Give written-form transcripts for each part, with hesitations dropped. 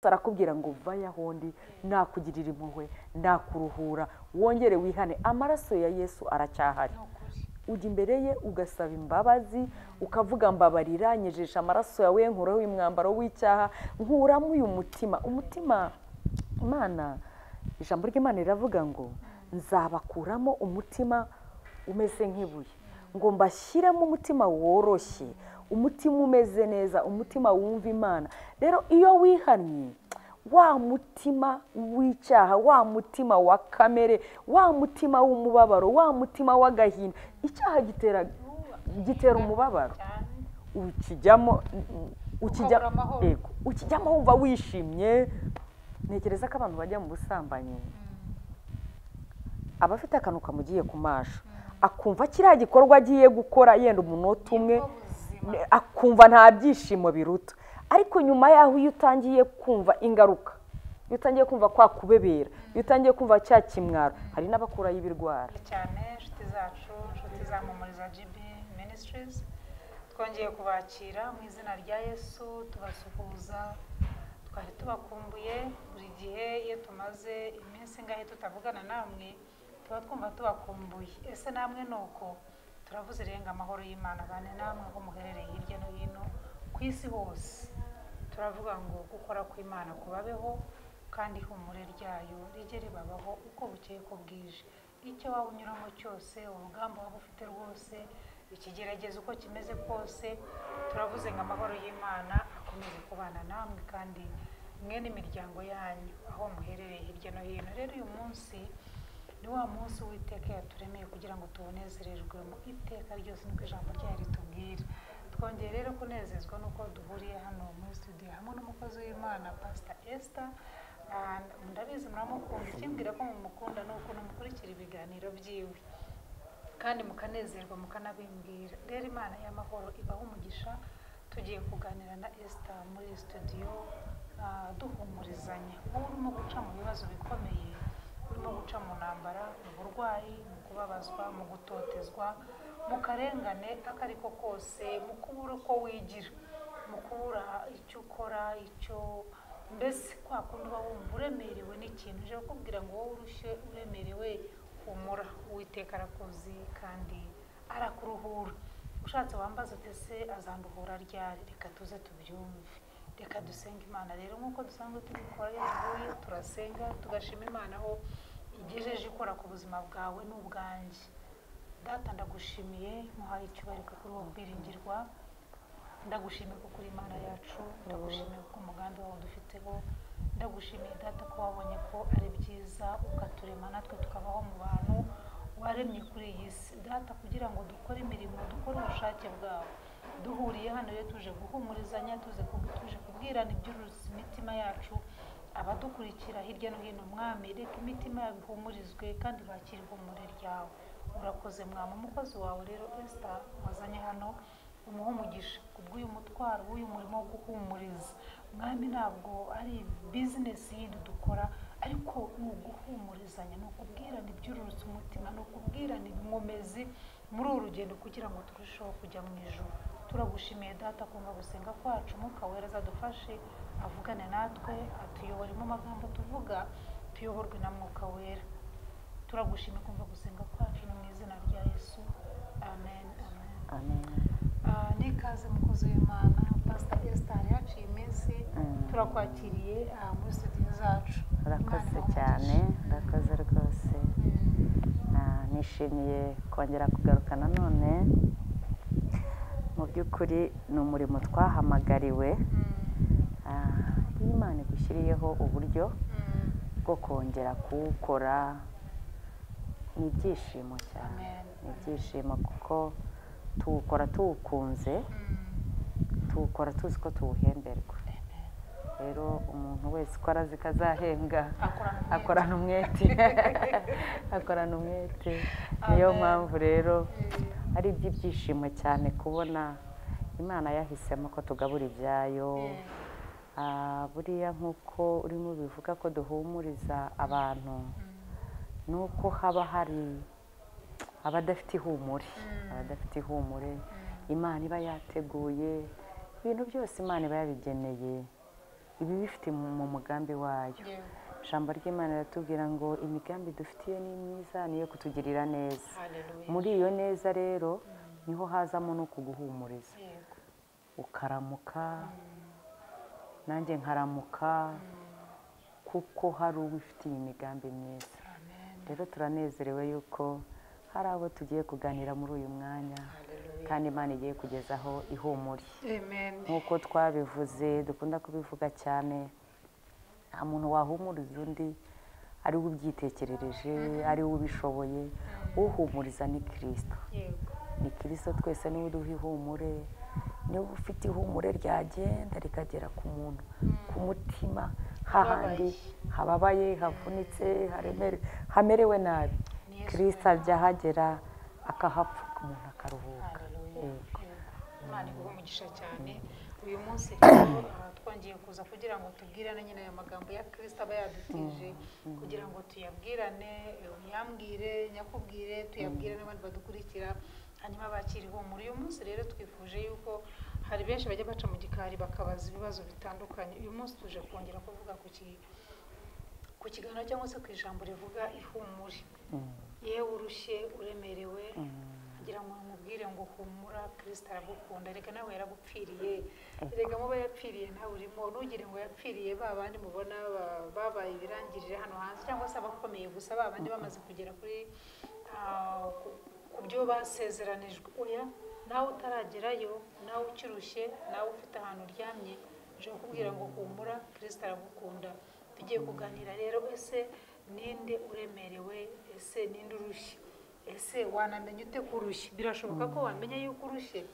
Arakubwira ngo vaya hondi, nakugirira impuhwe, nakuruhura, wongere wihane. Amaraso ya Yesu aracyahari. Ujya imbere ye ugasaba imbabazi, ukavuga mbabarira, nyejesha amaraso yawe, nkuraho uyu mwambaro w'icyaha, nkuramo uyu mutima. Umutima Imana, ijambo ry'Imana riravuga ngo nzabakuramo umutima umeze nk'ibuye, ngo mbashyiremo umutima woroshye, umutima umeze neza, umutima wumva Imana. Rero iyo wihannye, wa mutima w'icyaha, wa mutima wa kamere, wa mutima w'umubabaro, wa mutima w'agahinda, icyaha gitera umubabaro, ukijyamo ukijyamo wumva wishimye. Ntekereza ko abantu bajya mu busambanyi abafite akantu kamugiye ku maso, akumva kiriya gikorwa agiye gukora yenda umunota umwe, akumva nta byishimo biruta. Ariko nyuma yaho iyo utangiye kumva ingaruka, iyo utangiye kumva kwa kubebera, iyo utangiye kumva cya kimwaro, hari n'abakurayo ibirwara cyane. Inshuti zacu, inshuti za Mpumuriza GB Ministries, twongeye kubakira mu izina rya Yesu, tubasuhuza. Twari tubakumbuye. Buri gihe iyo tumaze iminsi ingahe tutavugana namwe tuba twumva tubakumbuye. Ese namwe nuko? Turavuze renga amahoro y'Imana bane namwe aho muherereye hirya no hino ku isi hose. Turavuga ngo gukora kw'Imana kubabeho, kandi ihumure ryayo rijye ribabaho uko bukeye ko bwije. Icyo waba unyuramo cyose, urugamba waba ufite rwose, ikigeragezo uko kimeze kose, turavuze ngo amahoro y'Imana akomeze kubana namwe kandi mwe n'imiryango yanyu aho muherereye hirya no hino. Rero uyu munsi ni wa munsi Uwiteka yaturemeye kugira ngo tubonezererwe mu iteka ryose, niko ijambo ryayo ritubwira. Twongeye rero kunezezwa nuko duhuriye hano muri studio hamwe n'umukozi w'Imana Pastor Esther. Ndabizi muramukunda, ikimbwira ko mumukunda ni ukuntu mukurikira ibiganiro byiwe kandi mukanezerwa mukanabimbwira. Rero Imana y'amahoro ibaha umugisha. Tugiye kuganira na Esther muri studio, duhumurizanya. Wowe urimo guca mu bibazo bikomeye, urimo guca mu ntambara, mu burwayi, mu kubabazwa, mu gutotezwa, mu karengane ako ariko kose, mu kubura uko wigira, mu kubura icyo ukora, icyo mbese kwa kundi uba wumva uremerewe n'ikintu. Uje kukubwira ngo wowe urushye uremerewe, humura, Uwiteka arakuzi kandi arakuruhura. Ushatse wambaza uti ese azanduhura ryari? Reka tuze tubyumve, reka dusenge Imana. Rero nk'uko dusanzwe tubikora iyo duhuye, turasenga tugashima Imana aho igejeje ikora ku buzima bwawe n'ubwanjye. Data, ndagushimiye, muhaye icyubahiro kuri uwo kwiringirwa. Ndagushimiye kuko uri Imana yacu, ndagushimiye kuko umugambi wawe dufiteho, ndagushimiye Data ko wabonye ko ari byiza ukaturema natwe tukabaho mu bantu waremye kuri iyi si. Data, kugira ngo dukore imirimo, dukore ubushake bwawe. Duhuriye hano rero tuje guhumurizanya, tuje kubwirana iby'uruzi imitima yacu, abadukurikira hirya no hino. Mwami, reka imitima yabo ihumurizwe kandi bakire ihumure ryawe. Urakoze Mwami. Umukozi wawe rero Esther wazanye hano, umuhe umugisha kubw'uyu mutwaro w'uyu murimo wo guhumuriza. Mwami, ntabwo ari bizinesi yindi dukora, ariko ni uguhumurizanya, ni ukubwirana iby'ururutse umutima, ni ukubwirana inkomezi muri uru rugendo kugira ngo turusheho kujya mu ijuru. Turagushimiye Data kumva gusenga kwacu. Umwuka Wera azadufashe, avugane natwe, atuyobore mu magambo tuvuga, tuyoborwe na Mwuka Wera. Turagushimiye kumva gusenga kwacu, no mu izina rya Yesu, amen, amen, amen. N'ikaze mukozi w'Imana Pastor Esther, yaciye iminsi, turakwakiriye muri studio zacu. Urakoze cyane, urakoze rwose. Nishimiye kongera kugaruka nanone. Mu by'ukuri ni umurimo twahamagariwe. Imana igushyiriyeho uburyo bwo kongera kuwukora, ni ibyishimo cyane, ni ibyishimo kuko tuwukora tuwukunze, tuwukora tuzi ko tuwuhemberwa. Rero umuntu wese uko arazi ko azahembwa akorana umwete, akorana umwete. Niyo mpamvu rero ari iby'ibyishimo cyane kubona Imana yahisemo ko tugabura ibyayo. Buriya nk'uko urimo bivuga ko duhumuriza abantu, nuko haba hari abadafite ihumure, abadafite ihumure. Imana iba yateguye ibintu byose, Imana iba yabigeneye Ibi bifite mu mugambi wayo. Ijambo ry'Imana riratubwira ngo imigambi dufitiye ni myiza, niyo kutugirira neza. Muri iyo neza rero niho hazamo no kuguhumuriza, ukaramuka nanjye nkaramuka, kuko hari uwifitiye imigambi myiza. Rero turanezerewe yuko hari abo tugiye kuganira muri uyu mwanya, kandi Imana igiye kugezaho ihumure. Nk'uko twabivuze, dukunda kubivuga cyane, nta muntu wahumuriza undi ari we ubyitekerereje, ari we ubishoboye. Uhumuriza ni Kristo. Ni Kristo twese, niwe uduha ihumure, niwe ufite ihumure ryagenda rikagera ku muntu, ku mutima, hahandi hababaye, havunitse, hamerewe nabi. Kristo ajya ahagera akahapfuka, umuntu akaruhuka. Imana iguhe umugisha cyane. Uyu munsi rero twongeye kuza kugira ngo tubwirane nyine aya magambo ya Kristo aba yadutije, kugira ngo tuyabwirane, uyambwire, nyakubwire, tuyabwire n'abandi badukurikira, hanyuma bakire ihumure. Uyu munsi rero twifuje yuko hari benshi bajya baca mu gikari bakabaza ibibazo bitandukanye. Uyu munsi tuje kongera kuvuga ku kiganiro cyangwa se ku ijambo rivuga ihumure. Yewe urushye, uremerewe, kugira ngo nkubwire ngo humura, Kristo aragukunda. Reka nawe yaragupfiriye, reka muba yapfiriye nawe urimo, ntugire ngo yapfiriye ba bandi mubona babaye ibirangirire hano hanze, cyangwa se abakomeye gusa, ba bandi bamaze kugera kuri ku byo basezeranijwe. Oya, nawe utaragerayo, nawe ukirushye, nawe ufite ahantu uryamye, nje kukubwira ngo humura, Kristo aragukunda. Tugiye kuganira rero, ese ninde uremerewe, ese ninde urushye, ese wanamenya ute ko urushye? Birashoboka ko wamenya yuko urushye,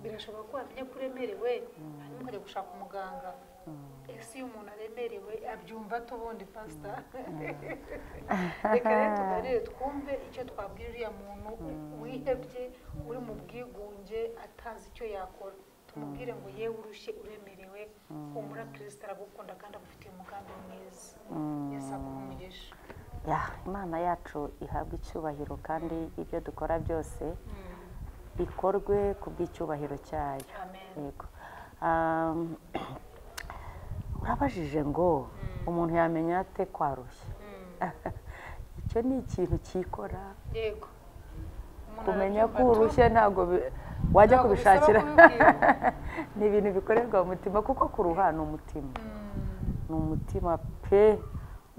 birashoboka ko wamenya ko uremerewe, hanyuma ukajya gushaka umuganga. Ese iyo umuntu aremerewe abyumva ate ubundi, Pastor? Reka rero tuganire, twumve icyo twabwira uriya muntu wihebye, uri mu bwigunge, atazi icyo yakora. Tumubwire ngo yewe urushye, uremerewe, humura, Kristo aragukunda kandi agufitiye umugambi mwiza. Yesu aguhe umugisha. Imana yacu ihabwa icyubahiro, kandi ibyo dukora byose bikorwe ku bw'icyubahiro cyayo. Yego. Urabajije ngo umuntu yamenya ate ko arushye? Icyo ni ikintu cyikora. Yego. Kumenya ko urushye ntabwo wajya kubishakira, ni ibintu bikorerwa mu mutima, kuko kuruha ni umutima, ni umutima pe.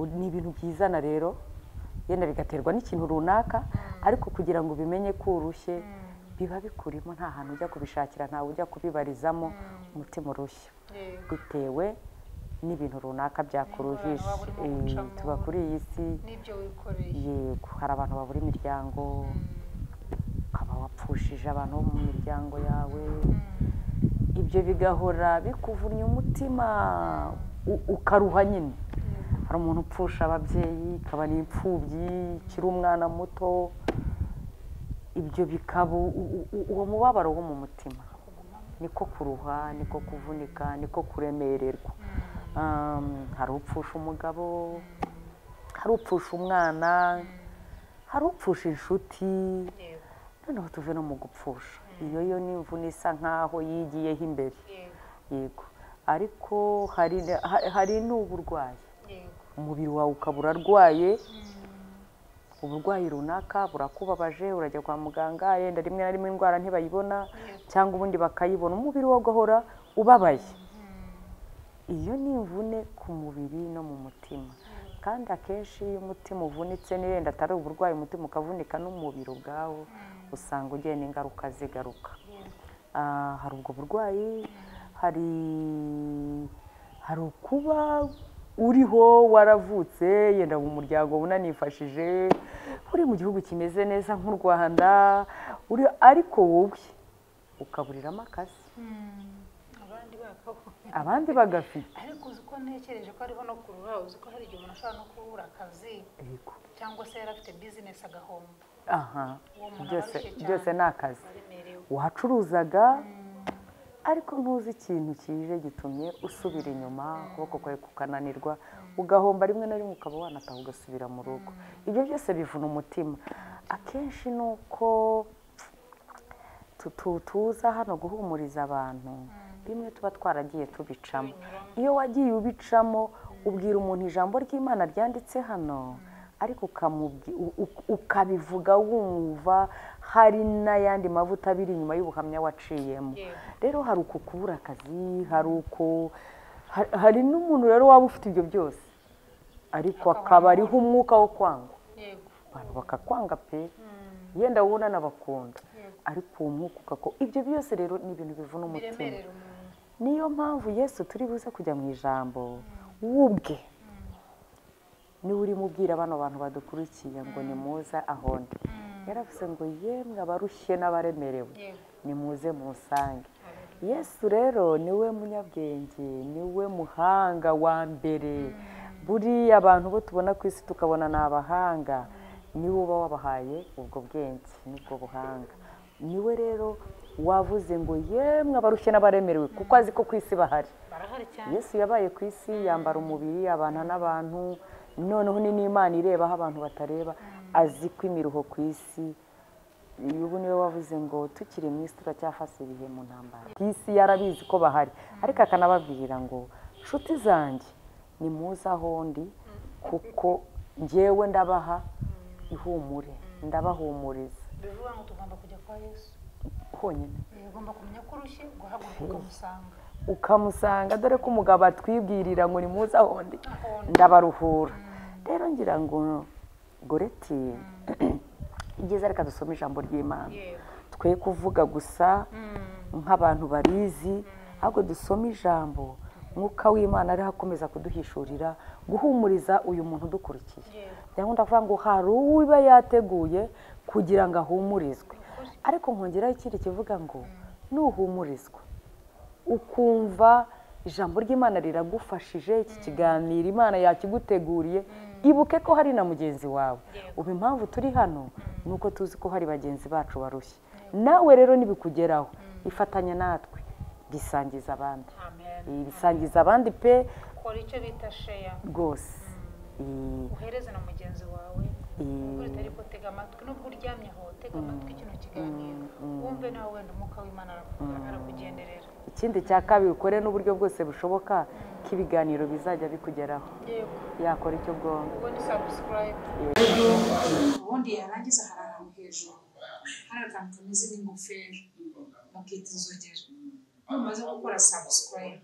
Ni ibintu byizana rero, yenda bigaterwa n'ikintu runaka, ariko kugira ngo ubimenye ko urushye biba bikurimo, nta hantu ujya kubishakira, ntawe ujya kubibarizamo. Umutima urushya bitewe n'ibintu runaka byakuruhije. Tuba kuri iyi si, yego, hari abantu babura imiryango, ukaba wapfushije abantu bo mu miryango yawe, ibyo bigahora bikuvunnye umutima, ukaruha nyine. Hari umuntu upfusha ababyeyi, akaba ni imfubyi, akiri umwana muto, ibyo bikaba uwo mubabaro wo mu mutima. Niko kuruha, niko kuvunika, niko kuremererwa. Hari upfusha umugabo, hari upfusha umwana, hari upfusha inshuti. Noneho tuve no mu gupfusha, iyo yo ni imvune isa nkaho yigiyeho imbere. Yego. Ariko hari n'uburwayi, umubiri wawe ukaba urarwaye, uburwayi runaka burakubabaje, urajya kwa muganga, yenda rimwe na rimwe indwara ntibayibona, cyangwa ubundi bakayibona, umubiri wawe ugahora ubabaye. Iyo ni imvune ku mubiri no mu mutima. Kandi akenshi iyo umutima uvunitse, yenda atari uburwayi, umutima ukavunika n'umubiri ubwawo, usanga ugenda ingaruka zigaruka. Hari ubwo burwayi, hari ukuba uriho waravutse yenda mu muryango unanifashije, uri mu gihugu kimeze neza nk'u Rwanda, uri, ariko wowe ukaburiramo akazi, abandi bagafite. Ariko uzi ko ntekereje ko ariho no kuruha, uzi ko hari igihe umuntu ashobora no kubura akazi, cyangwa se yari afite business agahomba. Aha, byose ni akazi. Wacuruzaga, ariko ntuzi ikintu kije gitumye usubira inyuma, ukuboko kwawe kukananirwa, ugahomba rimwe na rimwe ukaba wanataha ugasubira mu rugo. Ibyo byose bivuna umutima. Akenshi nuko tuza hano guhumuriza abantu, Bimwe tuba twaragiye tubicamo. Iyo wagiye ubicamo ubwira umuntu ijambo ry'Imana ryanditse hano, ariko ukabivuga wumva hari n'ayandi mavuta abiri inyuma y'ubuhamya waciyemo. Rero hari uko kubura akazi, hari uko hari n'umuntu rero waba ufite ibyo byose ariko akaba ariho umwuka wo kwangwa. Abantu bakakwanga pe, yenda wuna n'abakunda, ariko uwo mwuka ukako. Ibyo byose rero ni ibintu bivuna umutima. Niyo mpamvu Yesu turi buze kujya mu ijambo wubwe niwe urimo ubwira bano bantu badukurikiye ngo nimuze ahondi. Yaravuze ngo yemwe abarushye n'abaremerewe nimuze musange. Yesu rero niwe munyabwenge, niwe muhanga wa mbere. Buriya abantu bo tubona ku isi tukabona ni abahanga, niwe uba wabahaye ubwo bwenge n'ubwo buhanga. Niwe rero wavuze ngo yemwe abarushye n'abaremerewe, kuko azi ko ku isi bahari. Yesu yabaye ku isi, yambara umubiri, abana n'abantu, noneho ni n'Imana ireba aho abantu batareba, azi ko imiruho ku isi. Ubu niwe wavuze ngo tukiri mu isi turacyafasa ibihe mu ntambara. Ku isi yarabizi ko bahari, ariko akanababwira ngo nshuti zanjye nimuze aho ndi, kuko njyewe ndabaha ihumure, ndabahumuriza. Bivuga ngo tugomba kujya kwa Yesu honyine. Ugomba kumenya ko urushye ugahaguruka ukamusanga. Ukamusanga, dore ko umugabo atwibwirira ngo nimuze aho ndi ndabaruhura. Rero ngira ngo Goreti igeze, reka dusome ijambo ry'Imana. Twe kuvuga gusa nk'abantu barizi, ahubwo dusome ijambo Mwuka w'Imana ariho akomeza kuduhishurira, guhumuriza uyu muntu udukurikiye. Byakunda kuvuga ngo hari uba yateguye kugira ngo ahumurizwe. Ariko nkongeraho ikindi kivuga ngo nuhumurizwa ukumva ijambo ry'Imana riragufashije, iki kiganiro Imana yakiguteguriye, ibuke ko hari na mugenzi wawe. Ubu impamvu turi hano nuko tuzi ko hari bagenzi bacu barushye. Nawe rero nibikugeraho ifatanya natwe, bisangiza abandi. Bisangiza abandi pe, kora icyo bita share rwose. Uhereze na mugenzi wawe, ukuri ariko tega amatwi, nubwo uryamye aho tega amatwi kino kiganiro, wumve nawe wenda umwuka w'Imana arakugenderera. Ikindi cya kabiri, ukore n'uburyo bwose bushoboka k'ibiganiro bizajya bikugeraho. Yakora icyo bwongo. Ubwo ni subscribe. Ubundi yarangiza hari ahantu hejuru hari akantu kameze nk'ingofero bakita inzogera. Numaze gukora subscribe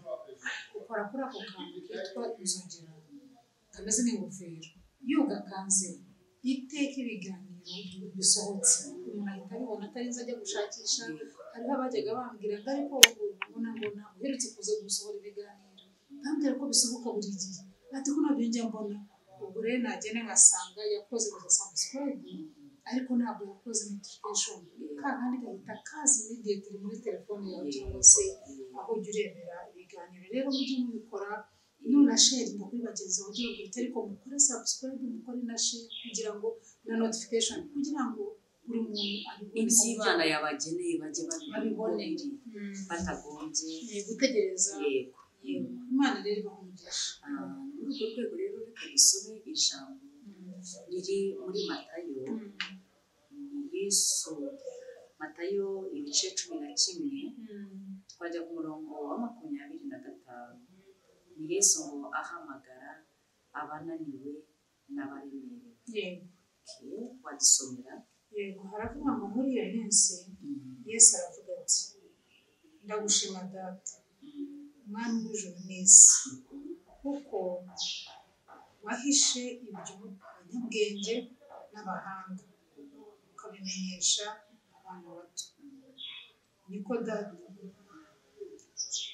ukora kuri ako kantu kitwa inzogera kameze nk'ingofero, iyo ugakanze iteka ibiganiro bisohotse umuntu ahita abibona atarinze ajya gushakisha. Hariho abajyaga bambwira ngo ariko ubona ngo ntabwo uherutse kuza gusohora ibiganiro, bambwira ko bisohoka buri gihe, ati ko nabyo njya mbona. Ubwo rero nagenda ngasanga yakoze gusa subscribe ariko ntabwo yakoze notification, ka kandi gahita kaza immediately muri telefone yawe cyangwa se aho ujya urebera ibiganiro. Rero mujye mubikora, nuna share kuri bagenzi bawe ujye, ariko mukore subscribe, mukore na share kugira ngo na notification, kugira ngo buri muntu abibone iby'Imana yabageneye, bajye babibone batagombye gutegereza. Yego, Imana rero ibaha umugisha. Muri urwo rwego rero reka dusome ijambo riri muri Matayo. Yesu, Matayo ibice 11, twajya ku murongo wa 25. Ni Yesu ngo ahamagara abananiwe n'abaremerewe. Yego. Wadusomera? Yego, haravuga ngo muri iyo minsi Yesu aravuga ati ndagushima Data, Umwami w'ijuru n'isi, kuko wahishe ibyo abanyabwenge n'abahanga ukabimenyesha abana bato.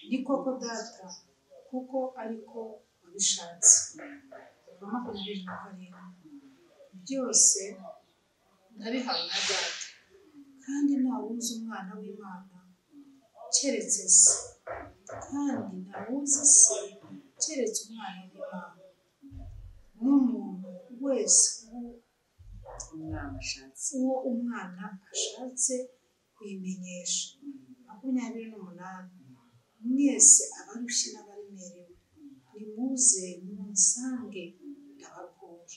Ni koko Data, kuko ariko wabishatse. 27. Byose ndabihawe na Data, kandi ntawuzi Umwana w'Imana keretse Se, kandi ntawuzi Se keretse Umwana w'Imana, n'umuntu wese uwo Umwana ashatse kuyimenyesha. 28. Mwese abarushye n'abaremerewe nimuze munsange ndabaruhura,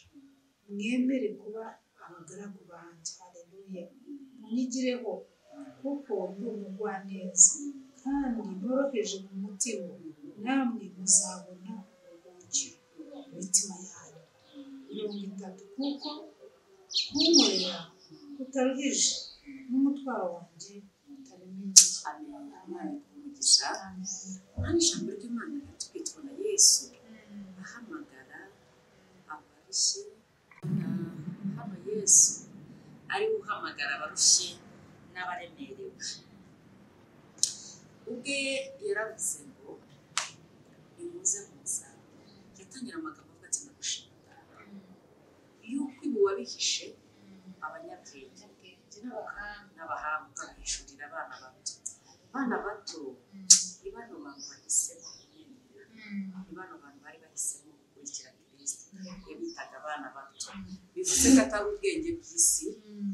mwemere kuba abagaragu banjye. Haleluya. Munyigireho kuko ndi umugwaneza kandi noroheje mu mutima, namwe muzabona uburuhukiro mu mitima yanyu. 30 Kuko kunkorera kutaruhije n'umutwaro wanjye utaremereye. Amen. Imana iguhe umugisha. Hano ijambo ry'Imana riratwitwa na Yesu ahamagara abarushye. Hano Yesu ari uhamagara abarushye n'abaremerewe. Ubwe yaravuze ngo nimuze musange. Yatangira amagambo avuga ati ndagushima Data yuko ibi wabihishe abanyabwenge n'abahanga ukabihishurira abana bato. Abana bato ni bano bantu bahisemo kumwemera, ni bano bantu bari bahisemo gukurikira Kristo. Yabitaga abana bato, bivuze ko atari ubwenge bw'isi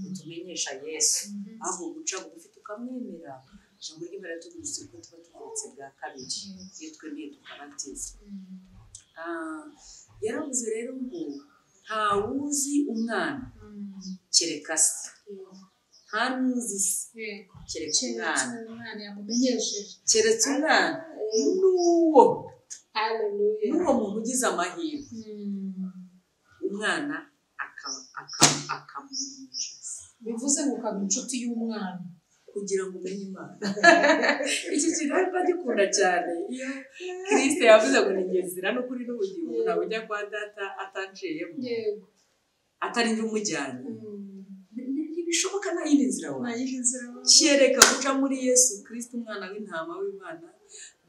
butumenyesha Yesu, ahubwo guca bugufi tukamwemera. Ijambo ry'Imana ritubwira ko tuba tuvutse bwa kabiri iyo twemeye tukabatizwa. Yaravuze rero ngo ntawuzi umwana kereka se, nta n'uzi se kereka umwana, keretse umwana n'uwo muntu ugize amahirwe umwana akamumenyesha se. Bivuze ngo ukaba inshuti y'umwana kugira ngo umenye Imana. Iki kintu mba gikunda cyane. Iyo Kristo yavuze ngo ni njye nzira n'ukuri n'ubugingo, ntabwo ujya kwa Data atanciyemo, atari njye umujyanye, ntibishoboka nta yindi nzira wawe kereka guca muri Yesu Kristo umwana w'intama w'Imana,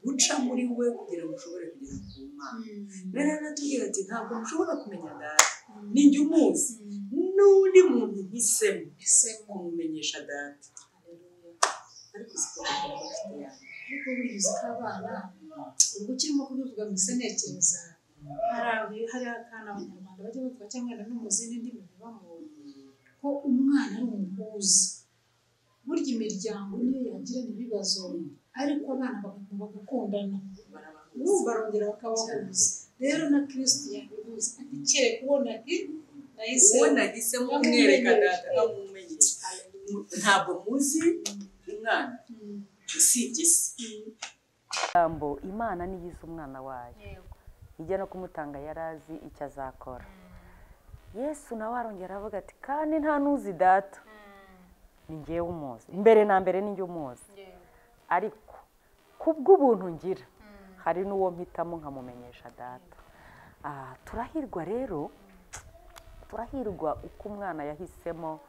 guca muri we kugira ngo ushobore kugera ku Mana. Rero aratubwira ati ntabwo mushobora kumenya Data, ni njye umuzi, n'undi muntu mpisemo kumumenyesha Data. Ariko uzi ko bafite yawe. Ariko burya uzi ko abana, ubwo ukirimo kubivuga mbese ntekereza hari akana abanyarwanda bajya bavuga cyangwa no mu zindi ndimi bibamo ko umwana ari umuhuza. Burya imiryango niyo yagirana ibibazo, ariko abana bagakundana, barongera bakabahuza. Rero na Kristo yabivuze ati kereka uwo nahisemo kumwereka Data nkamumenyesha. Ntabwo muzi umwana usibye se. Ijambo Imana niyize umwana wayo, ijya no kumutanga yarazi icyo azakora. Yesu nawe arongera avuga ati kandi nta n'uzi Data, ni njyewe umuzi, mbere na mbere ni njye umuzi, ariko kubw'ubuntu ngira hari n'uwo mpitamo nkamumenyesha Data. Turahirwa rero, turahirwa uko umwana yahisemo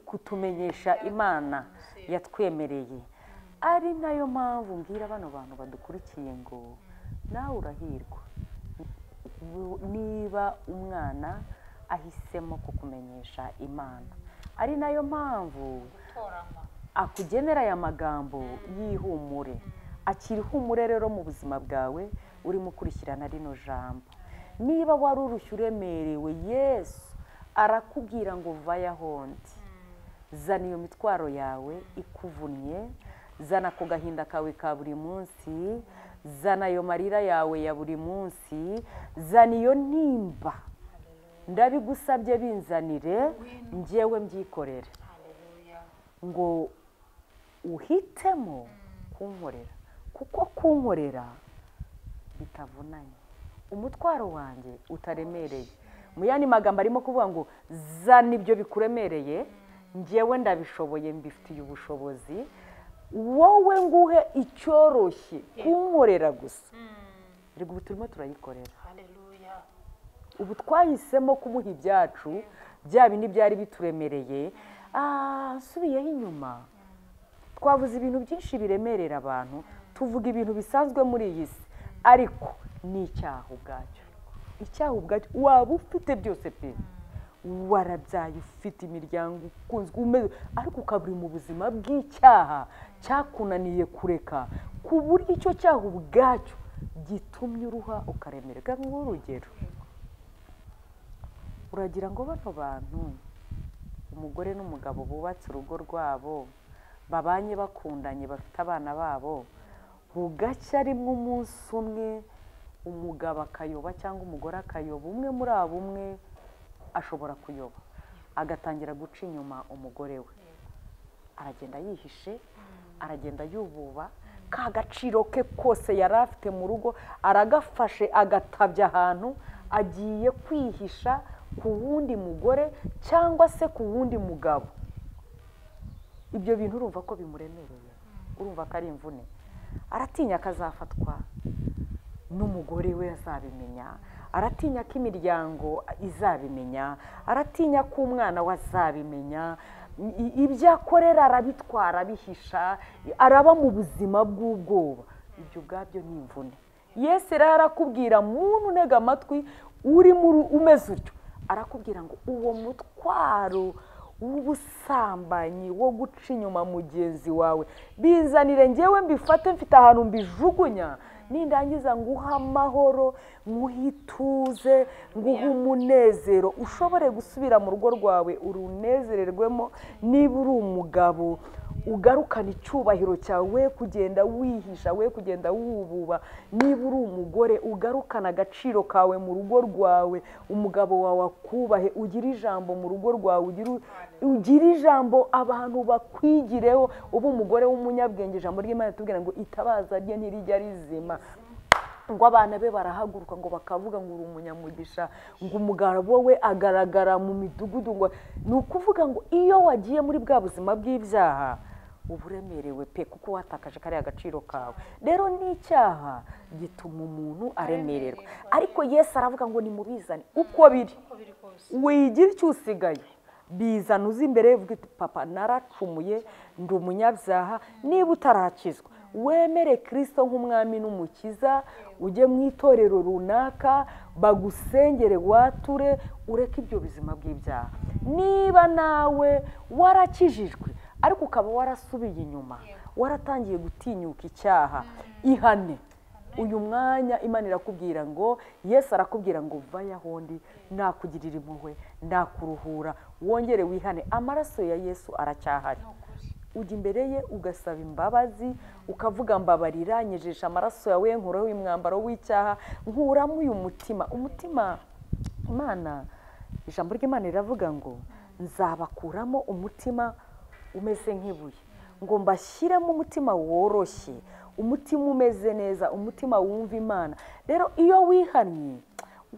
kutumenyesha Imana yatwemereye. Ari nayo mpamvu mbwira bano bantu badukurikiye ngo nawe urahirwa niba umwana ahisemo kukumenyesha Imana. Ari nayo mpamvu akugenera aya magambo y'ihumure. Akira ihumure rero mu buzima bwawe urimo ukurikirana rino jambo. Niba wari urushye uremerewe, Yesu arakubwira ngo vaya hondi, zana iyo mitwaro yawe ikuvunnye, zana ako gahinda kawe ka buri munsi, zana ayo marira yawe ya buri munsi, zana iyo ntimba, ndabigusabye binzanire njyewe mbyikorere, ngo uhitemo kunkorera, kuko kunkorera bitavunanye, umutwaro wanjye utaremereye. Mu yandi magambo arimo kuvuga ngo zana ibyo bikuremereye, njyewe ndabishoboye, mbifitiye ubushobozi, wowe nguhe icyoroshye kunkorera gusa. Rego ubu turimo turayikorera. Ubu twahisemo kumuha ibyacu, bya bindi byari bituremereye. Nsubiyeho inyuma, twavuze ibintu byinshi biremerera abantu, tuvuga ibintu bisanzwe muri iyi si, ariko ni icyaha ubwacyo. Icyaha ubwacyo waba ufite byose pe, warabyaye, ufite imiryango, ukunzwe, umeze, ariko ukaba uri mu buzima bw'icyaha cyakunaniye kureka, ku buryo icyo cyaha ubwacyo gitumye uruha ukaremererwa. Nk'urugero, uragira ngo bano bantu, umugore n'umugabo bubatse urugo rwabo, babanye bakundanye, bafite abana babo, bugacya rimwe umunsi umwe umugabo akayoba cyangwa umugore akayoba, umwe muri abo umwe ashobora kuyoba agatangira guca inyuma umugore we, aragenda yihishe, Aragenda yububa ka gaciro ke kose yari afite mu rugo aragafashe, agatabya ahantu agiye kwihisha ku wundi mugore cyangwa se ku wundi mugabo. Ibyo bintu urumva ko bimuremereye, urumva ko ari imvune. Aratinya akazafatwa n'umugore we azabimenya, aratinya ko imiryango izabimenya, aratinya ko umwana we azabimenya. Ibyo akorera arabitwara abihisha, araba mu buzima bw'ubwoba. Ibyo ubwabyo ni imvune. Yesu rero arakubwira, muntu unega amatwi uri umeze utyo, arakubwira ngo uwo mutwaro w'ubusambanyi wo guca inyuma mugenzi wawe bizanire ngewe mbifate, mfite ahantu mbijugunya, nindangiza nguha amahoro, nguhe ituze, nguhe umunezero, ushobore gusubira mu rugo rwawe urunezererwemo. Niba uri umugabo ugarukana icyubahiro cyawe, kugenda wihisha, we kugenda wububa. Niba uri umugore ugarukana agaciro kawe mu rugo rwawe, umugabo wawe akubahe, ugire ijambo mu rugo rwawe, ugire ijambo abantu bakwigireho, ube umugore w'umunyabwenge. Ijambo ry'Imana ritubwira ngo itabaza rye ntirijya rizima, ngo abana be barahaguruka ngo bakavuga ngo uri umunyamugisha, ngo umugabo we agaragara mu midugudu. Ngo ni ukuvuga ngo iyo wagiye muri bwa buzima bw'ibyaha uba uremerewe pe, kuko watakaje kariya agaciro kawe. Rero n'icyaha gituma umuntu aremererwa, ariko Yesu aravuga ngo nimubizane uko biri, wigira icyo usigaye, bizana uzi imbere uvuga uti papa naracumuye, ndi umunyabyaha. Niba utarakizwa wemere Kristo nk'umwami n'umukiza, ujye mu itorero runaka bagusengere, wature, ureke ibyo buzima bw'ibyaha. Niba nawe warakijijwe ariko ukaba warasubiye inyuma, waratangiye gutinyuka icyaha, ihane. Uyu mwanya Imana irakubwira ngo, Yesu arakubwira ngo vaya ahondi, nakugirira impuhwe, nakuruhura, wongere wihane. Amaraso ya Yesu aracyahari. Ujya imbere ye ugasaba imbabazi, ukavuga mbabarira, nyejesha amaraso yawe, nkuraho uyu mwambaro w'icyaha, nkuramo uyu mutima. Umutima Imana, ijambo ry'Imana riravuga ngo nzabakuramo umutima umeze nk'ibuye, ngo mbashyiremo umutima woroshye, umutima umeze neza, umutima wumva Imana. Rero iyo wihannye,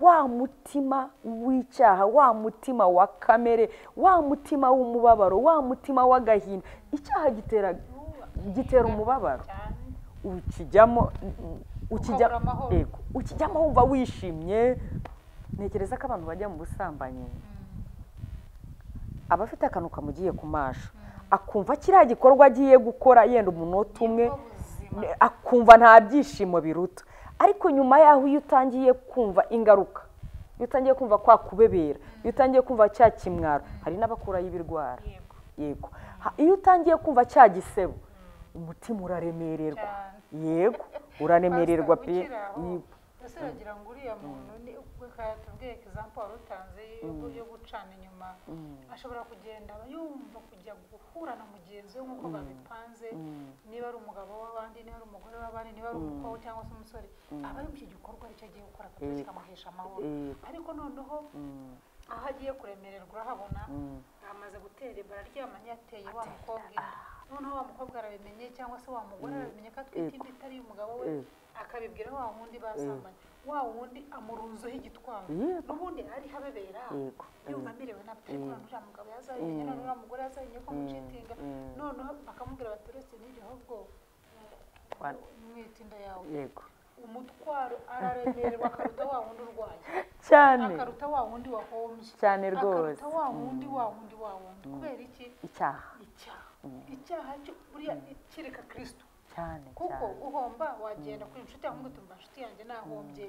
wa mutima w'icyaha, wa mutima wa kamere, wa mutima w'umubabaro, wa mutima w'agahinda, icyaha gitera umubabaro, ukijyamo ukijyamo wumva wishimye. Ntekereza ko abantu bajya mu busambanyi abafite akantu kamugiye ku maso, akumva kiriya gikorwa agiye gukora yenda umunota umwe, akumva nta byishimo biruta. Ariko nyuma yaho iyo utangiye kumva ingaruka, iyo utangiye kumva kwa kubebera, iyo utangiye kumva cya kimwaro, hari n'abakurayo ibirwara. Yego, iyo utangiye kumva cya gisebo, umutima uraremererwa. Yego, uraremererwa pe. Ese uragira ngo uriya muntu ni tubwiye example wari utanze yo gucana inyuma, ashobora kugenda yumva kujya guhura na mugenzi we nk'uko babipanze, niba ari umugabo w'abandi, niba ari umugore w'abandi, niba ari umukobwa cyangwa se umusore, aba yumva icyo gikorwa aricyo agiye gukora kikamuhesha amahoro. Ariko noneho aho agiye kuremererwa urahabona amaze gutera bararyamanye, yateye wa mukobwa inda. Noneho wa mukobwa arabimenye cyangwa se wa mugore arabimenye ko atwite inda itari umugabo we, akabibwira wa wundi basambanye, wa wundi amurunzeho igitwaro, n'ubundi ari habebera yumva amerewe nabi, ariko uriya mugabo yazabimenye, none uriya mugore yazabimenye ko amucitinga, noneho bakamubwira bati uretse n'ibyo ahubwo mwita inda yawe. Umutwaro araremererwa akaruta wa wundi urwaye cyane, akaruta wa wundi wahombye cyane rwose, akaruta wa wundi wa wundi wa wundi. Kubera iki? Icyaha. Icyaha cyo buriya kereka Kristo cyane, kuko guhomba wagenda kuri inshuti yawe ngo tumva inshuti yanjye nahombye,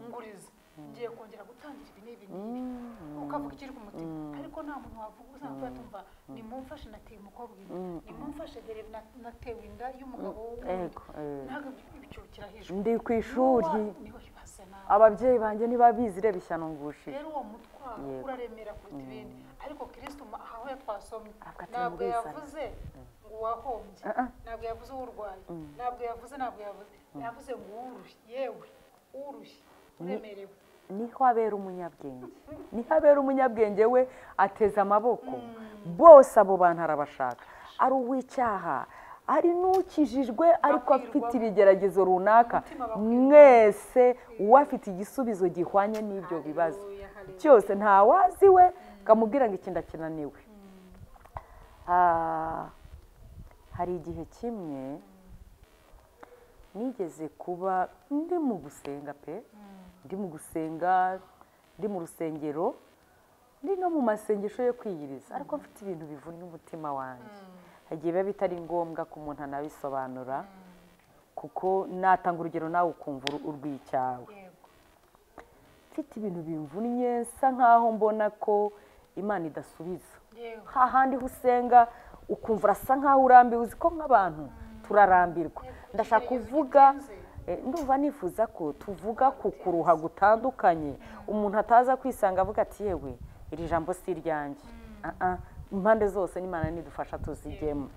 nguriza, ngiye kongera gutangira ibi n'ibi n'ibi, ukavuga ikiri ku mutima. Ariko nta muntu wavuga uzamva tumva nimumfashe nateye umukobwa inda, nimumfashe dore natewe inda y'umugabo w'undi, ntabwo ibyo kirahishwe. Ndi ku ishuri, ababyeyi banjye ntibabizi, reba ishyano ngushije. Rero uwo mutwaro uraremera kuruta ibindi. Ariko Kristo aho twasomye ntabwo yavuze ngo wahombye, ntabwo yavuze urwaye, ntabwo yavuze yavuze ngo urushye, yewe urushye uremerewe. Niho abera umunyabwenge, niho abera umunyabwenge we ateze amaboko bose abo bantu arabashaka, ari uw'icyaha, Ari n'ukijijwe ariko afite ibigeragezo runaka, mwese uwafite igisubizo gihwanye n'ibyo bibazo cyose, ntawazi we kamubwira ngo iki ndakinaniwe. Hari igihe kimwe nigeze kuba ndi mu gusenga pe, ndi mu gusenga, ndi mu rusengero, ndi no mu masengesho yo kwiyiriza, ariko mfite ibintu bivunnye umutima wanjye. Hagiye biba bitari ngombwa ko umuntu anabisobanura, kuko natanga urugero nawe ukumva urw'icyawe. Mfite ibintu bimvunnye, nsa nkaho mbona ko Imana idasubiza. Hahandi usenga ukumva urasa nkaho urambiwe, uzi ko nk'abantu turarambirwa. Ndashaka kuvuga, ndumva nifuza ko tuvuga ku kuruha gutandukanye, umuntu ataza kwisanga avuga ati yewe iri jambo si iryanjye. Impande zose n'Imana nidufasha tuzigemo.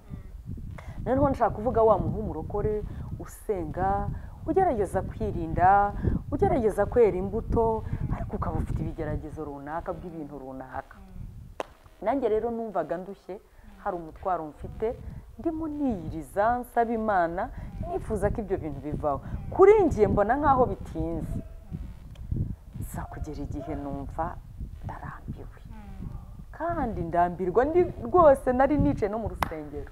Noneho ndashaka kuvuga wa muntu w'umurokore usenga, ugerageza kwirinda, ugerageza kwera imbuto, ariko ukaba ufite ibigeragezo runaka bw'ibintu runaka. Nanjye rero numvaga ndushye, hari umutwaro mfite, ndimo niyiriza nsaba Imana, nifuza ko ibyo bintu bivaho. Kuri ngiye mbona nkaho bitinze, nza kugera igihe numva ndarambiwe, kandi ndambirwa ndi rwose. Nari nicaye no mu rusengero,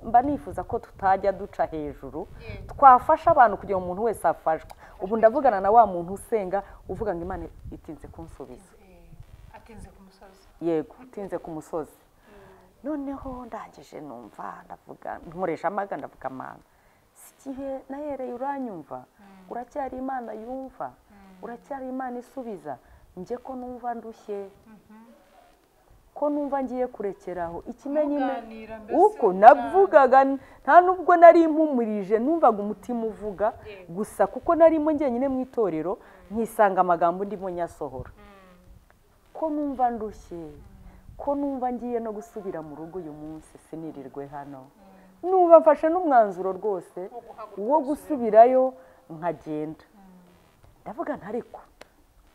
mba nifuza ko tutajya duca hejuru, twafasha abantu kugira ngo umuntu wese afashwe. Ubu ndavugana na wa muntu usenga uvuga ngo Imana itinze kunsubiza, atinze ku musozi. Yego, itinze ku musozi. Noneho ndangije numva ndavuga, nkoresha amaga, ndavuga Mana, si igihe nahereye uranyumva, uracyari Imana yumva, uracyari Imana isubiza, njye ko numva ndushye, ko numva ngiye kurekeraho. Ikimenyime uko navugaga, nta nubwo nari mpumurije, numvaga umutima uvuga gusa, kuko narimo njyenyine mu itorero, nkisanga amagambo ndimo nyasohora. Ko numva ndushye, ko numva ngiye no gusubira mu rugo uyu munsi sinirirwe hano, numva mfashe n'umwanzuro rwose wo gusubirayo nkagenda. Ndavuga ntariko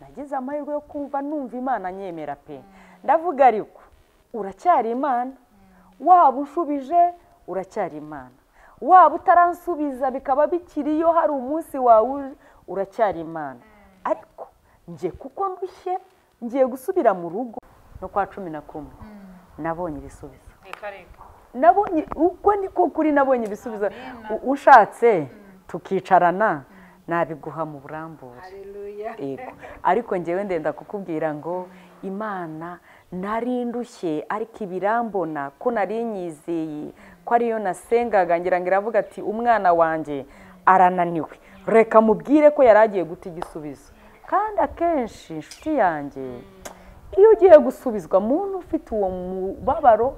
nagize amahirwe yo kumva numva Imana nyemera pe. Ndavuga ariko uracyari Imana, waba ushubije uracyari Imana, waba utaransubiza bikaba bikiriyo hari umunsi wawe uracyari Imana, ariko nje kuko ndushye ngiye gusubira mu rugo. No kwa 11 nabonye ibisubizo. Nabonye uko niko kuri, nabonye ibisubizo. Ushatse tukicarana nabiguha mu burambure. Yego, ariko ngewe ndenda kukubwira ngo Imana nari ndushye, ariko ibirambona ko nari nyizeye ko ariyo nasengaga, ngira ngo iravuga ati umwana wanjye arananiwe, reka mubwire ko yaragiye guta igisubizo. Kandi akenshi inshuti yanjye, iyo ugiye gusubizwa muntu ufite uwo mubabaro,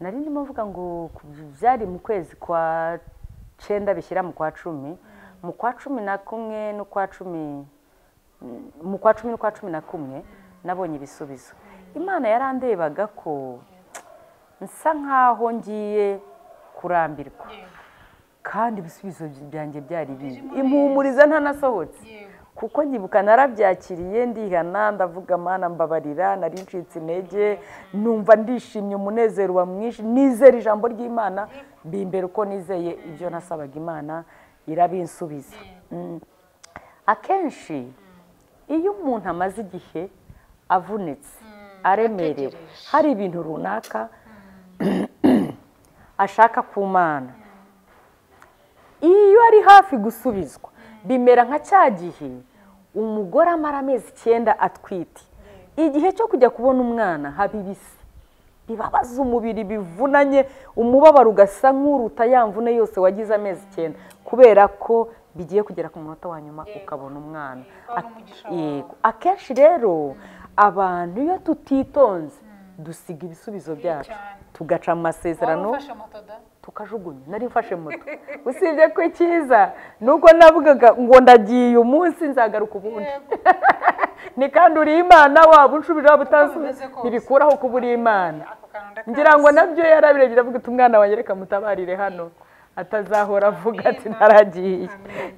nari ndimo mvuga ngo byari mu kwezi kwa 9 bishyira mu kwa 10, mu kwa 11 n'ukwa 10, mu kwa 10 n'ukwa 11 nabonye ibisubizo. Imana yarandebaga ko nsa nkaho ngiye kurambirwa, kandi ibisubizo byanjye byari bibi, impumuriza ntanasohotse, kuko nyibuka narabyakiriye, ndihana, ndavuga Mana mbabarira, nari ncitse intege, numva ndishimye, umunezero wa mwinshi, nizera ijambo ry'Imana, bimbere uko nizeye ibyo nasabaga Imana irabinsubiza. Akenshi iyo umuntu amaze igihe avunitse, aremerewe, hari ibintu runaka ashaka ku Mana, iyo ari hafi gusubizwa bimera nka cya gihe umugore amara amezi 9 atwite, igihe cyo kujya kubona umwana haba ibise bibabaza umubiri, bivunanye, umubabaro ugasa nk'uruta ya mvune yose wagize amezi 9, kubera ko bigiye kugera ku munota wa nyuma ukabona umwana. Yego, akenshi rero abantu iyo tutitonze dusiga ibisubizo byacu, tugaca amasezerano, tukajugunya. Nari mfashe moto, usibye ko icyiza nuko navugaga ngo ndagiye umunsi nzagaruka ubundi. Ni kandi uri Imana, waba unshubije waba utansubiza, ntibikuraho kuba uri Imana. Ngira ngo nabyo yarabirebye avuga ati umwana wanjye reka mutabarire hano, atazahora avuga ati naragiye.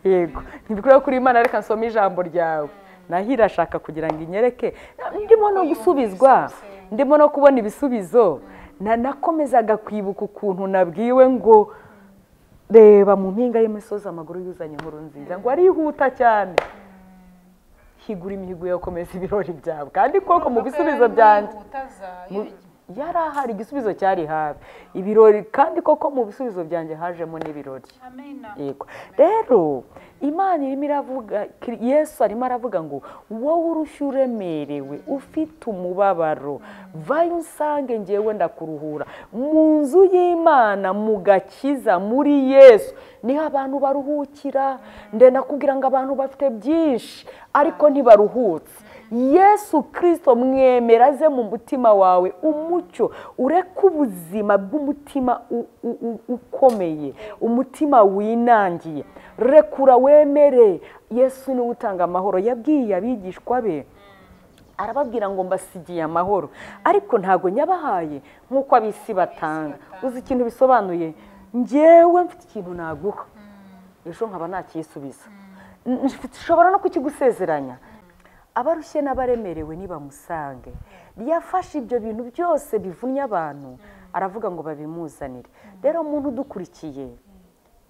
Yego, ntibikuraho kuri Imana, reka nsome ijambo ryawe. Nahira ashaka kugira ngo inyereke ndimo no gusubizwa, ndimo no kubona ibisubizo. Nakomezaga kwibuka ukuntu nabwiwe ngo reba mu mpinga y'imisozi amaguru yuzanye inkuru nziza, ngo arihuta cyane, higura imihigo yakomeza ibirori byawe. Kandi koko mu bisubizo byanjye yari ahari, igisubizo cyari hafi ibirori, kandi koko mu bisubizo byanjye hajemo n'ibirori. Yego rero Imana irimo iravuga, Yesu arimo aravuga ngo wowe urushye uremerewe ufite umubabaro, vayo unsange ngewe ndakuruhura. Mu nzu y'Imana, mu gakiza, muri Yesu niho abantu baruhukira. Ndakubwira ngo abantu bafite byinshi ariko ntibaruhutse. Yesu Kristo mwemera aze mu mutima wawe umucyo, ureke ubuzima bw'umutima ukomeye, umutima winangiye, rekura wemere. Yesu niwe utanga amahoro. Yabwiye abigishwa be arababwira ngo mbasigiye amahoro, ariko ntago nyabahaye nk'uko ab'isi batanga. Uzi ikintu bisobanuye? Njyewe mfite ikintu naguha ejo nkaba nakisubiza, nshobora no kukigusezeranya. Abarushye n'abaremerewe nibamusange. Yafashe ibyo bintu byose bivunnye abantu aravuga ngo babimuzanire. Rero umuntu udukurikiye,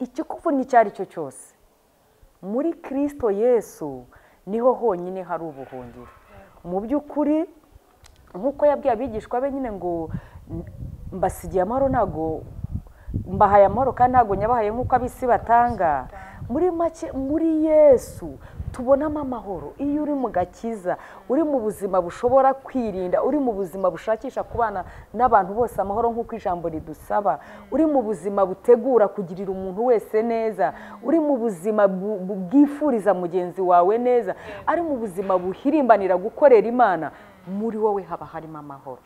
ikikuvunnye icyo ari cyo cyose, muri Kristo Yesu niho honyine hari ubuhungiro. Mu by'ukuri nk'uko yabwiye abigishwa be nyine ngo mbasigiye amahoro, ntago mbahaye amahoro kandi ntago nyabahaye nk'uko ab'isi batanga. Muri make muri Yesu tubonamo amahoro. Iyo uri mu gakiza, uri mu buzima bushobora kwirinda, uri mu buzima bushakisha kubana n'abantu bose amahoro nk'uko ijambo ridusaba, uri mu buzima butegura kugirira umuntu wese neza, uri mu buzima bwifuriza mugenzi wawe neza, ari mu buzima buhirimbanira gukorera Imana, muri wowe haba harimo amahoro.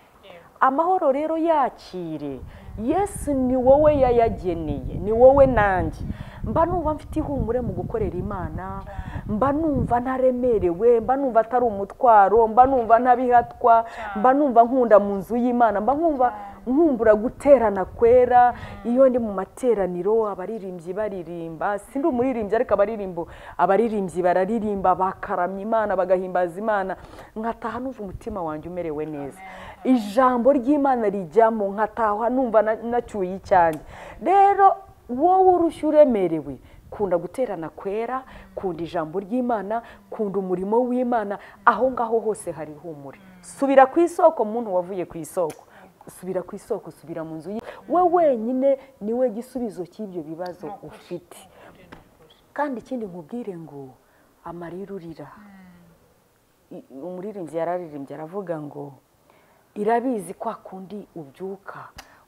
Amahoro rero yakire. Yesu ni wowe yayageneye, ni wowe nanjye. Mba numva mfite ihumure mu gukorera Imana, mba numva ntaremerewe, mba numva atari umutwaro, mba numva ntabihatwa, mba numva nkunda mu nzu y'Imana, mba nkumva nkumbura guterana kwera. Iyo ndi mu materaniro abaririmbyi baririmba, sindi umuririmbyi ariko abaririmbyi bararirimba bakaramya Imana, bagahimbaza Imana, nkataha numva umutima wanjye umerewe neza. Ijambo ry'Imana rijyamo, nkataha numva nacyuye icyanjye. Rero wowe urushye uremerewe, kunda guterana kwera, kunda ijambo ry'Imana, kunda umurimo w'Imana, aho ngaho hose hari ihumure. Subira ku isoko, muntu wavuye ku isoko, subira ku isoko, subira mu nzu. We wenyine niwe gisubizo cy'ibyo bibazo ufite. Kandi ikindi nkubwire ngo amarira urira, umuririmbyi yararirimbye aravuga ngo irabizi kwa kundi ubyuka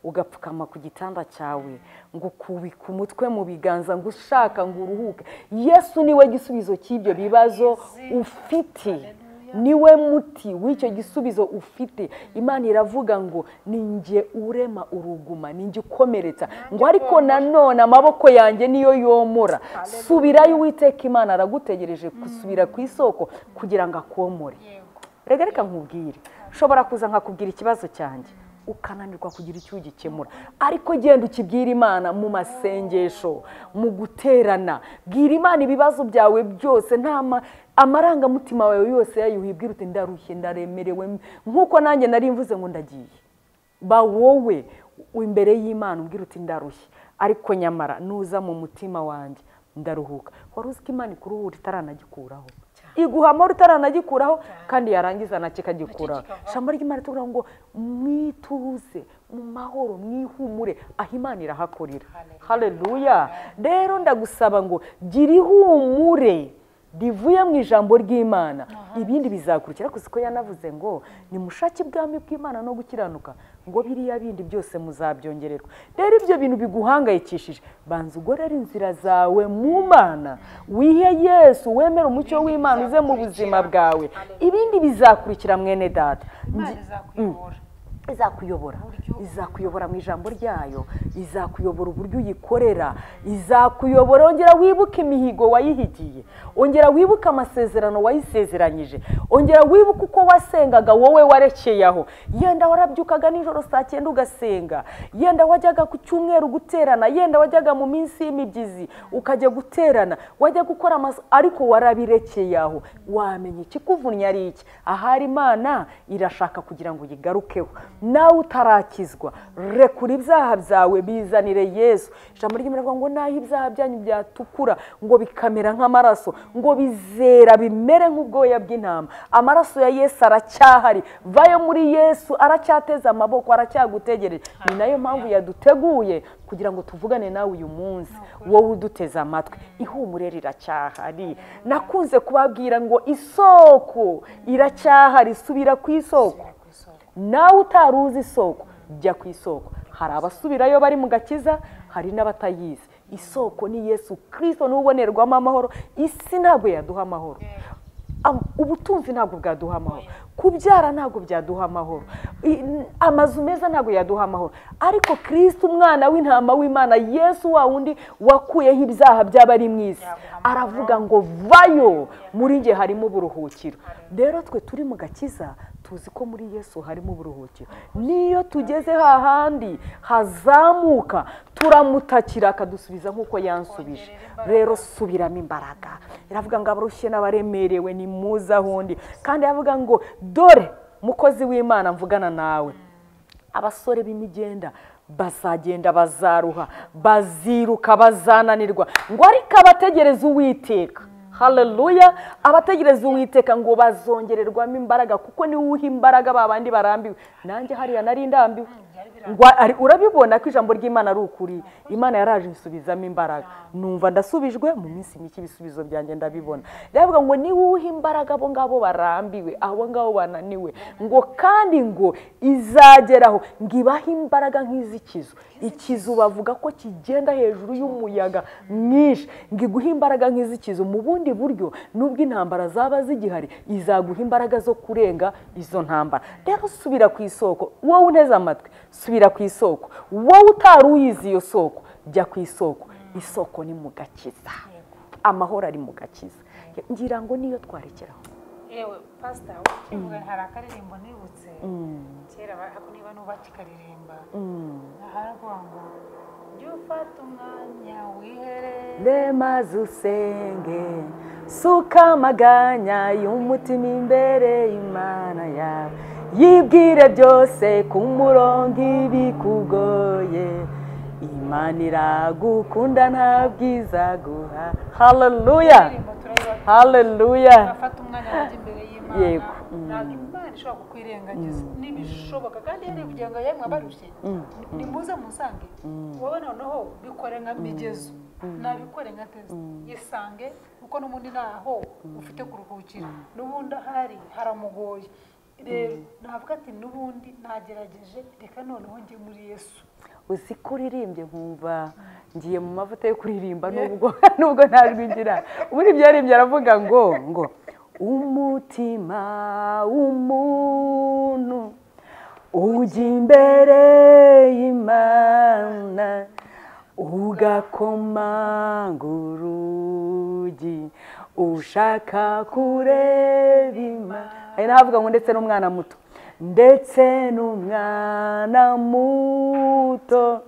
ugapfukama ku gitanda cyawe ngo kubika umutwe mu biganza ngo ushaka ngo uruhuke. Yesu niwe gisubizo cy'ibyo bibazo ufite, niwe muti w'icyo gisubizo ufite. Imana iravuga ngo ninjye urema uruguma, ninjye ukomeretsa, ngo ariko nanone amaboko yanjye niyo yomora. Subirayo, Uwiteka Imana aragutegereje gusubira ku isoko kugira ngo akomore. Rega reka nkubwire, ushobora kuza nkakubwira ikibazo cyanjye ukananirwa kugira icyo ugikemura, ariko genda ukibwira Imana mu masengesho, mu guterana. Bwira Imana ibibazo byawe byose, nta amarangamutima wawe yose yayuhibwira uti ndarushye, ndaremerewe, nk'uko nanjye nari mvuze ngo ndagiye. Ba wowe imbere y'Imana umbwira uti ndarushye, ariko nyamara nuza mu mutima wanjye ndaruhuka. Wari uzi ko Imana ikuruhura itaranagikuraho, iguha amahoro utaranagikuraho, kandi yarangiza nakikagikuraho. Ijambo ry'Imana tuvuga ngo mwituze mu mahoro, mwihumure, aho Imana irahakorera. Haleluya. Rero ndagusaba ngo gira ihumure rivuye mu ijambo ry'Imana, ibindi bizakurikira. Ariko siko yanavuze ngo nimushake ubwami bw'Imana no gukiranuka, ngo biriya bindi byose muzabyongererwa. Rero ibyo bintu biguhangayikishije, banza ugorere inzira zawe mu Mana, wihe Yesu, wemere umucyo w'Imana uze mu buzima bwawe, ibindi bizakurikira. Mwene data, izakuyobora, izakuyobora mu ijambo ryayo, izakuyobora uburyo uyikorera, izakuyobora. Ongera wibuke imihigo wayihigiye, ongera wibuke amasezerano wayisezeranyije, ongera wibuke uko wasengaga wowe warekeye aho. Yenda warabyukaga nijoro saa 9 ugasenga, yenda wajyaga ku cyumweru guterana, yenda wajyaga mu minsi y'imibyizi ukajya guterana, wajya gukora, ariko warabirekeye aho. Wamenye ikikuvunnye ari iki? Ahari Imana irashaka kugira ngo uyigarukeho. Nawe utarakizwa, rekura ibyaha byawe bizanire Yesu. Ijambo ry'Imana rivuga ngo naho ibyaha byanyu byatukura ngo bikamera nk'amaraso, ngo bizera bimere nk'ubwoya bw'intama. Amaraso ya Yesu aracyahari, vayo muri Yesu, aracyateza amaboko, aracyagutegereje. Ni nayo mpamvu yaduteguye kugira ngo tuvugane nawe uyu munsi, wowe uduteze amatwi. Ihumure riracyahari. Nakunze kubabwira ngo isoko iracyahari, subira ku isoko. Nawe utaruzi isoko, jya ku isoko. Hari abasubirayo bari mu gakiza, hari n'abatayizi. Isoko ni Yesu Kristo, niwe ubonerwamo amahoro. Isi ntabwo yaduha amahoro, ubutunzi ntabwo bwaduha amahoro, kubyara ntabwo byaduha amahoro, amazu meza ntabwo yaduha amahoro. Ariko Kristo umwana w'intama w'Imana, Yesu wa wundi wakuyeho ibyaha by'abari mu isi, aravuga ngo vayo, muri nge harimo uburuhukiro. Rero twe turi mu gakiza tuzi ko muri Yesu harimo uburuhukiro. Niyo tugeze hahandi hazamuka, turamutakira akadusubiza nk'uko yansubije. Rero subiramo imbaraga. Iravuga ngo abarushye n'abaremerewe ni muze ahundi. Kandi yavuga ngo dore mukozi w'Imana mvugana nawe, abasore b'imigenda bazagenda bazaruha, baziruka, bazananirwa, ngo ariko abategereza Uwiteka, haleluya, abategereza Uwiteka ngo bazongererwamo imbaraga, kuko ni uha imbaraga babandi barambiwe. Nanjye hariya nari ndambiwe. Urabibona ko ijambo ry'Imana ari ukuri. Imana yaraje insubizamo imbaraga, numva ndasubijwe. Mu minsi mike ibisubizo byanjye ndabibona. Ndavuga ngo ni uha imbaraga abo ngabo barambiwe, abo ngabo bananiwe, ngo kandi ngo izageraho ngo ibahe imbaraga nk'iz'ikizu. Ikizu bavuga ko kigenda hejuru y'umuyaga mwinshi, ngo iguhe imbaraga nk'iz'ikizu. Mu bundi buryo nubwo intambara zaba zigihari, izaguha imbaraga zo kurenga izo ntambara. Rero subira ku isoko, wowe unteze amatwi, subira ku isoko. Wowe utari uyizi iyo soko, jya ku isoko. Isoko ni mu gakiza, amahoro ari mu gakiza. Ngira ngo niyo twarekeraho. Yewe pastor, ukivuga hari akaririmbo nibutse kera, ako niba nubakikaririmba, haravuga ngo jya ufata umwanya wiherere maze usenge, suka amaganya y'umutima imbere y'Imana yawe, yibwire byose ku murongo ibikugoye, Imana iragukunda nta bwiza guha. Haleluya, haleluya. Afata umwanya wajya imbere y'Imana. Yego. Ntabwo Imana ishobora kukwirengagiza, n'ibishoboka. Kandi yari kugira ngo yemwe abarushye nimuze musange, wowe noneho bikore nka migezo, nabikore nka test, yisange, kuko n'ubundi ntaho ufite kuruhukira, n'ubundi ahari haramugoye. Rero navuga ati n'ubundi nagerageje, reka noneho njye muri Yesu. Uzi ko uririmbye nkumva ngiye mu mavuta yo kuririmba, nubwo ntajwi ngira. Ubundi byaririmbye aravuga ngo ngo umutima w'umuntu ujya imbere y'Imana, ugakomanga urugi ushaka kureba Imana. Hari n'ahavuga ngo ndetse n'umwana muto, ndetse n'umwana muto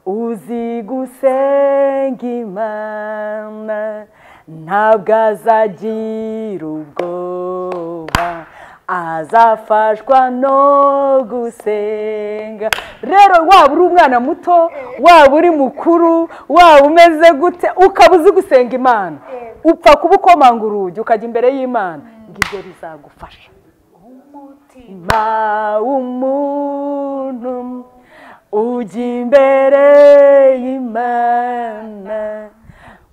uzi gusenga Imana, ntabwo azagira ubwoba, azafashwa no gusenga. Rero waba uri umwana muto, waba uri mukuru, waba umeze gute, ukaba uzi gusenga Imana, upfa kuba ukomanga urugi ukajya imbere y'Imana, ngo ibyo bizagufasha. Umutima w'umuntu ujya imbere y'Imana,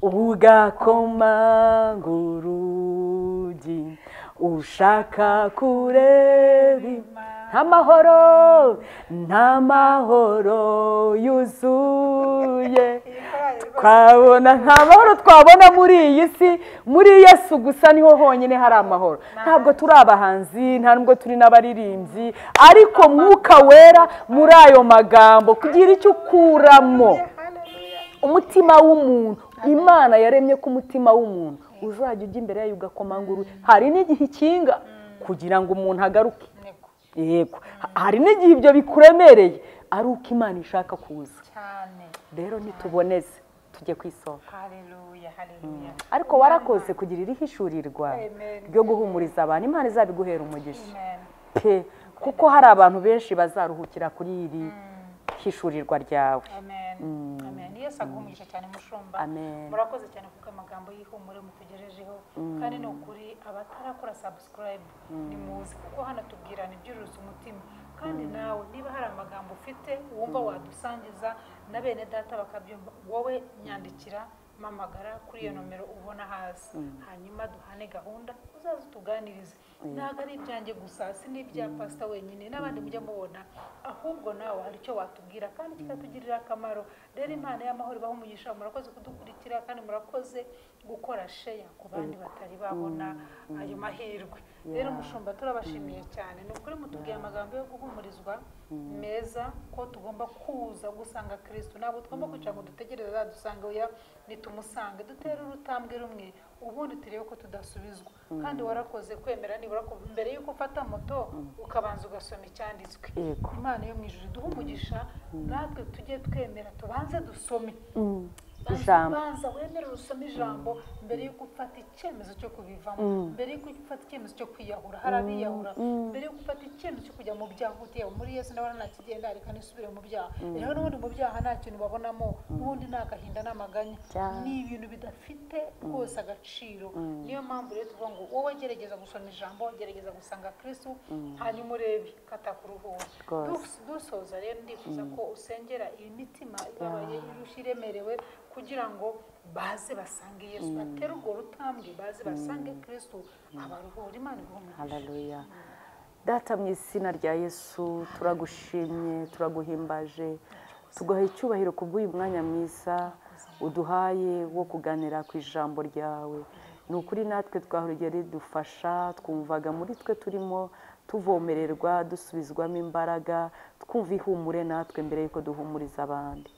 ugakomanga urugi ushaka kureba amahoro, nta mahoro yuzuye twabona, nta mahoro twabona muri iyi si. Muri Yesu gusa niho honyine hari amahoro. Ntabwo turi abahanzi, nta nubwo turi n'abaririmbyi, ariko Mwuka Wera muri ayo magambo kugira icyo ukuramo umutima w'umuntu. Imana yaremye ko umutima w'umuntu uzajya ujya imbere yayo ugakomanga urugi. Hari n'igihe ikinga kugira ngo umuntu agaruke. Yego, hari n'igihe ibyo bikuremereye ari uko Imana ishaka kuza cyane. Rero nituboneze tujye ku isoko. Haleluya, haleluya. Ariko warakoze kugira irihishurirwa ryo guhumuriza abantu. Imana izabiguhera umugisha pe. Kuko hari abantu benshi bazaruhukira kuri iri hishurirwa ryawe. Amen. Amen. Yesu aguhe cyane mushumba. Murakoze cyane kuko amagambo y'ihumure mutugejejeho, kandi ni ukuri abatarakora subscribe ni muzi, kuko hano tubwirana ibyuruza umutima. Kandi nawe niba hari amagambo ufite wumva wadusangiza na bene data bakabyumva, wowe nyandikira, mamagara kuri iyo nomero ubona hasi, hanyuma duhane gahunda uzaze utuganirize. Ntabwo ari ibyanjye gusa, si n'ibya pastor wenyine n'abandi mujya mubona, ahubwo nawe hari icyo watubwira kandi kikatugirira akamaro. Rero Imana y'amahoro ibahe umugisha. Murakoze kudukurikira kandi murakoze gukora share ku bandi batari babona ayo mahirwe. Rero mushumba turabashimiye cyane, ni ukuri mutubwiye amagambo yo guhumurizwa meza, ko tugomba kuza gusanga Kristo. Ntabwo tugomba kwicara ngo dutegereze azadusanga, oya, nitumusange dutere urutambwe rumwe ubundi turebe ko tudasubizwa. Kandi warakoze kwemera nibura ko mbere yuko ufata moto ukabanza ugasoma icyanditswe. Imana yo mu ijuru iduhe umugisha, natwe tujye twemera tubanze dusome ijambo. Banza wemere usome ijambo mbere yuko ufata icyemezo cyo kubivamo, mbere yuko ufata icyemezo cyo kwiyahura. Hari abiyahura mbere yuko ufata icyemezo cyo kujya mu byaha, uti muri Yesu ndabona ntakigenda, reka nisubire mu byaha. Rero n'ubundi mu byaha nta kintu babonamo, ubundi ni agahinda n'amaganya, ni ibintu bidafite rwose agaciro. Niyo mpamvu rero tuvuga ngo wowe gerageza gusoma ijambo, gerageza gusanga Kristo, hanyuma urebe katakuruhura. Dusoza rero ndifuza ko usengera iyi mitima ibabaye, irushye, iremerewe, kugira ngo baze basange Yesu, batere urwo rutambwe, baze basange Kristo abaruhura. Imana iguhe umugisha. Haleluya. Data, mu izina rya Yesu turagushimye, turaguhimbaje, tuguha icyubahiro kubw'uyu mwanya mwiza uduhaye wo kuganira ku ijambo ryawe. Ni ukuri natwe twahurugero ridufasha, twumvaga muri twe turimo tuvomererwa, dusubizwamo imbaraga, twumva ihumure natwe mbere yuko duhumuriza abandi.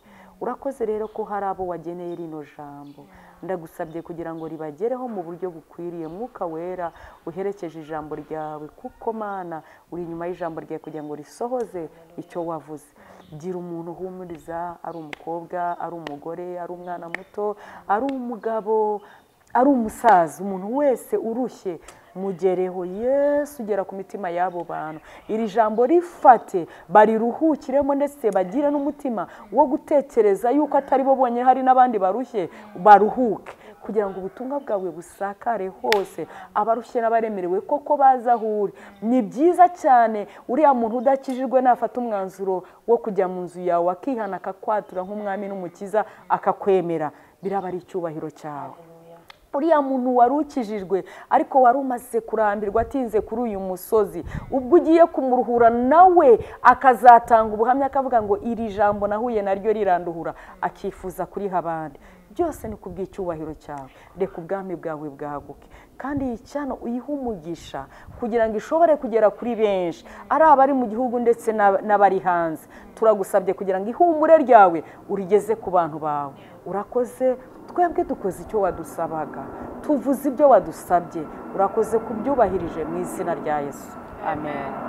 Urakoze rero ko hari abo wageneye rino jambo. Ndagusabye kugira ngo ribagereho mu buryo bukwiriye. Mwuka wera uherekeje ijambo ryawe, kuko Mana uri inyuma y'ijambo ryawe kugira ngo risohoze icyo wavuze. Gira umuntu uhumuriza, ari umukobwa, ari umugore, ari umwana muto, ari umugabo, ari umusaza, umuntu wese urushye mugereho. Yesu, ugera ku mitima y'abo bantu. Iri jambo rifate, bariruhukiremo, ndetse bagire n'umutima wo gutekereza yuko atari bo bonyine, hari n'abandi barushye, baruhuke, kugira ngo ubutumwa bwawe busakare hose, abarushye n'abaremerewe koko baza aho uri. Ni byiza cyane uriya muntu udakijijwe nafata umwanzuro wo kujya mu nzu yawe, akihana, akakwatura nk'umwami n'umukiza, akakwemera, biraba ari icyubahiro cyawe. Uriya muntu wari ukijijwe ariko wari umaze kurambirwa, atinze kuri uyu musozi, ubwo ugiye kumuruhura nawe akazatanga ubuhamya, akavuga ngo iri jambo nahuye naryo riranduhura, akifuza kuriha abandi. Byose ni kubw'icyubahiro cyawe. Reka ubwami bwawe bwaguke, kandi iyi cyano uyihe umugisha kugira ngo ishobore kugera kuri benshi, ari abari mu gihugu ndetse n'abari hanze. Turagusabye kugira ngo ihumure ryawe urigeze ku bantu bawe. Urakoze, twebwe dukoze icyo wadusabaga, tuvuze ibyo wadusabye. Urakoze kubyubahirije mu izina rya Yesu. Amen.